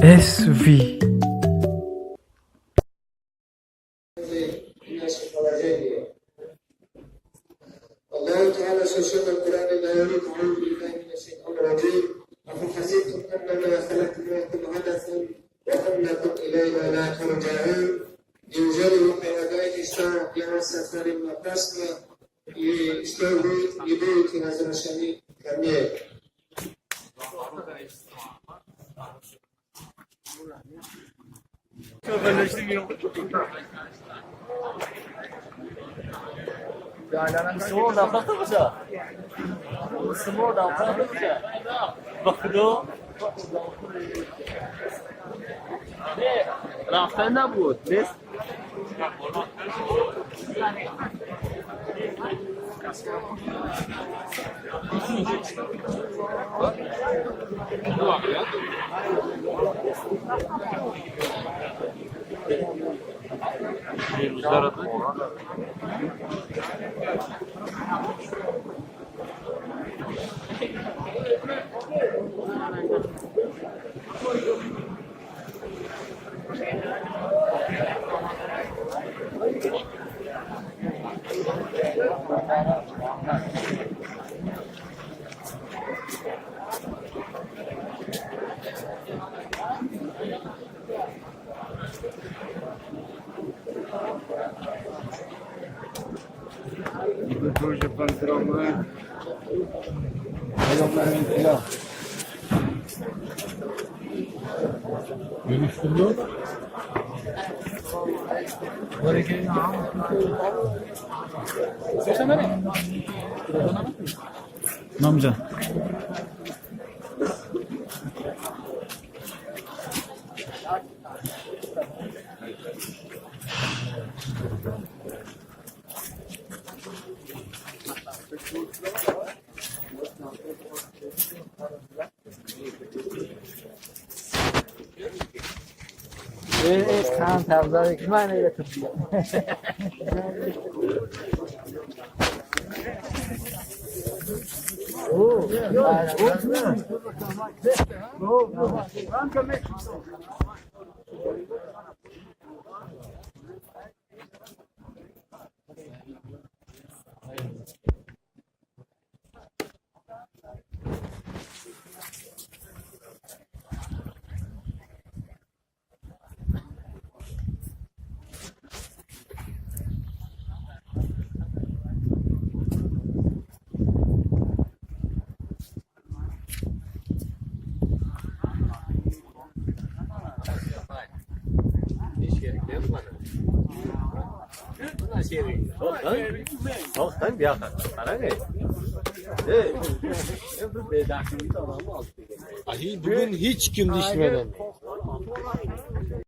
SV. Наше положение. الله تعالى في سورة القرآن говорит: أعوذ بالله من الشيطان الرجيم، أفحسبتم أنما خلقناكم عبثا وأنكم إلينا لا ترجعون. Неужели вы полагаете, что я вас сотворил напрасно и что вы не будете возвращены ко мне? Рафтан набуд нест. Namcan. Bugün hiç kim düşmedi.